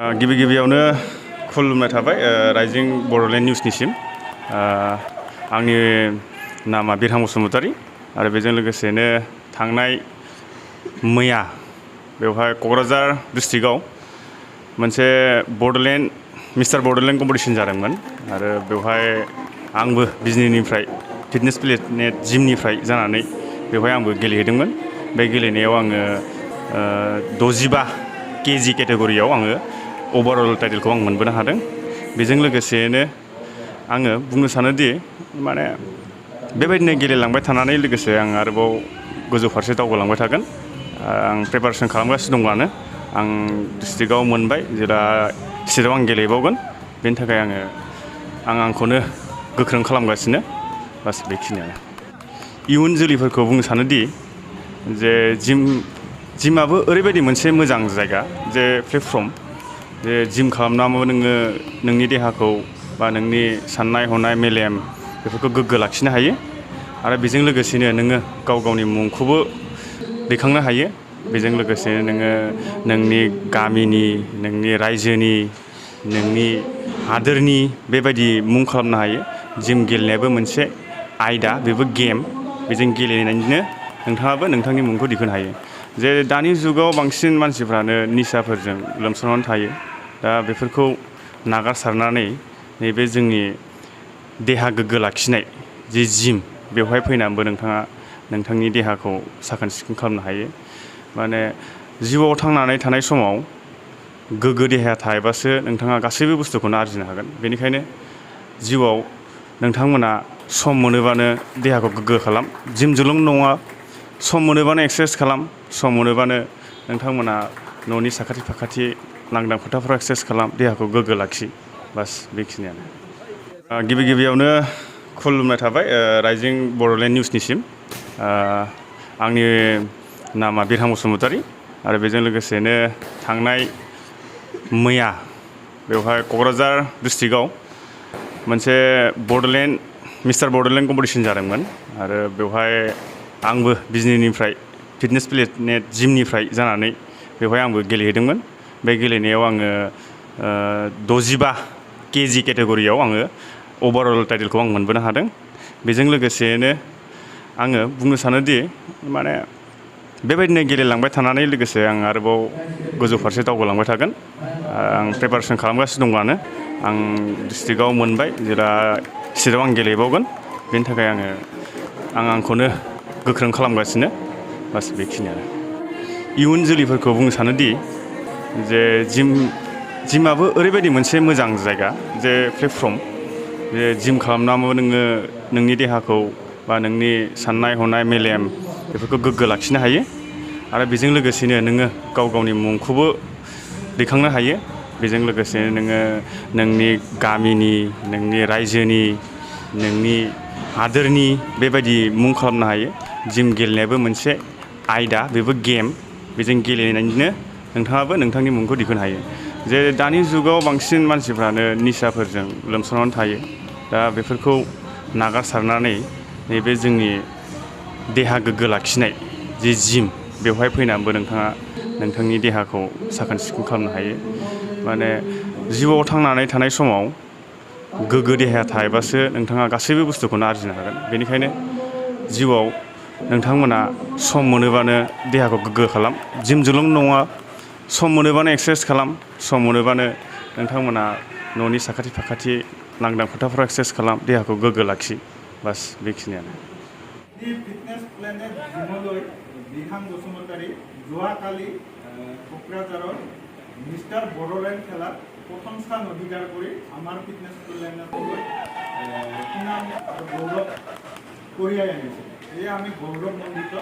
गिबि गिबियावनो खुलुमनाय थाबाय राइजिं बड'लेण्ड निउसनिसिम आंनि नामा बिरहां बसुमतारी आरो बेजों लोगोसेनो थांनाय मैया बेवहाय क'क्राझार डिस्ट्रिक्टआव मोनसे मिस्टार बड'लेण्ड कम्पिटिशन जादोंमोन आरो बेवहाय आंबो बिजनीनिफ्राय फिटनेस प्लेनेट जिमनिफ्राय जानानै बेवहाय आंबो गेलेहैदोंमोन। बे गेलेनायाव आङो 65 केजि केटेगरियाव आङो ओभारअल टाइटेलखौ आं मोनबोनो हादों। बेजों लोगोसेनो आङो बुंनो सानोदि माने बेबायदिनो गेलेलांबाय थानानै लोगोसे आं आरोबाव गोजौ फारसे दावगालांबाय थागोन। आं प्रिपारेसन खालामगासिनो दङआनो। आं डिस्ट्रिक्टआव मोनबाय जेला स्टेटआव आं गेलेबावगोन। बेनि थाखाय आं आंखौनो गोख्रों खालामगासिनो। बास बेखिनियानो। इयुन जोलैफोरखौ बुंनो सानोदि जे जिमाबो ओरैबायदि मोनसे मोजां जायगा जे प्लेटफर्म जे जिम खालामनानैबो नोङो नोंनि देहाखौ बा नोंनि साननाय हनाय मेलेम बेफोरखौ गोग्गो लाखिनो हायो आरो बेजों लोगोसेनो नोङो गावनि मुंखौबो दैखांनो हायो। बेजों लोगोसेनो नोङो नोंनि गामिनि नोंनि रायजोनि नोंनि हादोरनि बेबायदि मुं खालामनो हायो। जिम गेलेनायाबो मोनसे आयदा, बेबो गेम। बेजों गेलेनानैनो नोंथाङाबो नोंथांनि मुंखौ दिखोनो हायो। जे दानि जुगाव बांसिन मानसिफ्रानो निसाफोरजों लोमसावनानै थायो। दा बेफोरखौ नागारसारनानै नैबे जोंनि देहा गोग्गो लाखिनाय जि जिम बेवहाय फैनानैबो नोंथाङा नोंथांनि देहाखौ साखोन सिखोन खालामनो हायो। माने जिउआव थांनानै थानाय समाव गोग्गो देहाया थायोबासो नोंथाङा गासैबो बुस्थुखौनो आरजिनो हागोन। बेनिखायनो जिउआव नोंथांमोना सम मोनोबानो देहाखौ गोग्गो खालाम। जिमजोंल' नङा, सम मोनोबानो एक्सारसाइस खालाम। सम मोनोबानो नोंथांमोना न'नि साखाथि फाखाथि लांदां फोथारफोराव एक्सारसाइस खालाम। देहाखौ गोग्गो लाखि। बास बेखिनियानो। गिबि गिबियावनो खुलुमनाय थाबाय राइजिं बड'लेण्ड निउसनिसिम आंनि नामा बिरहां बसुमतारी आरो बेजों लोगोसेनो थांनाय मैया बेवहाय क'क्राझार डिस्ट्रिक्टआव मोनसे मिस्टार बड'लेण्ड कम्पिटिशन जादोंमोन आरो बेवहाय आंबो बिजनीनिफ्राय फिटनेस प्लेनेट जिमनिफ्राय जानानै बेवहाय आंबो गेलेहैदोंमोन। बे गेलेनायाव आङो 65 केजि केटेगरियाव आङो ओभारअल टाइटेलखौ आं मोनबोनो हादों। बेजों लोगोसेनो आङो बुंनो सानोदि माने बेबायदिनो गेलेलांबाय थानानै लोगोसे आं आरोबाव गोजौ फारसे दावगालांबाय थागोन। आं प्रिपारेसन खालामगासिनो दङआनो। आं डिस्ट्रिक्टआव मोनबाय जेला स्टेटआव आं गेलेबावगोन। बेनि थाखाय आं आंखौनो गोख्रों खालामगासिनो। बास बेखिनियानो। इयुन जोलैफोरखौ बुंनो सानोदि जे जिमाबो ओरैबायदि मोनसे मोजां जायगा जे प्लेटफर्म जे जिम खालामनानैबो नोङो नोंनि देहाखौ बा नोंनि साननाय हनाय मेलेम बेफोरखौ गोग्गो लाखिनो हायो आरो बेजों लोगोसेनो नोङो गावनि मुंखौबो दैखांनो हायो। बेजों लोगोसेनो नोङो नोंनि गामिनि नोंनि रायजोनि नोंनि हादोरनि बेबायदि मुं खालामनो हायो। जिम गेलेनायाबो मोनसे आयदा, बेबो गेम। बेजों गेलेनानैनो नोंथाङाबो नोंथांनि मुंखौ दिखोनो हायो। जे दानि जुगाव बांसिन मानसिफ्रानो निसाफोरजों लोमसावनानै थायो। दा बेफोरखौ नागारसारनानै नैबे जोंनि देहा गोग्गो लाखिनाय जि जिम बेवहाय फैनानैबो नोंथाङा नोंथांनि देहाखौ साखोन सिखोन खालामनो हायो। माने जिउआव थांनानै थानाय समाव गोग्गो देहाया थायोबासो नोंथाङा गासैबो बुस्थुखौनो आरजिनो हागोन। बेनिखायनो जिउआव नोंथांमोना सम मोनोबानो देहाखौ गोग्गो खालाम। जिमजोंल' नङा, सम मोनोबानो एक्सारसाइस खालाम। सम मोनोबानो नोंथांमोना न'नि साखाथि फाखाथि लांदां फोथारफोराव एक्सारसाइस खालाम। देहाखौ गोग्गो लाखि। बास बेखिनियानो। फिटनेस प्लेनेट जिमলৈ বিৰহাং বসুমতাৰী যোৱাকালি কোকৰাঝাৰৰ মিষ্টাৰ বড়োলেণ্ড খেলাত প্ৰথম স্থান অধিকাৰ কৰি আমাৰ ফিটনেছ প্লেনেটলৈ সুনাম আৰু গৌৰৱ কঢ়িয়াই আনিছে। এয়া আমি গৌৰৱান্বিত।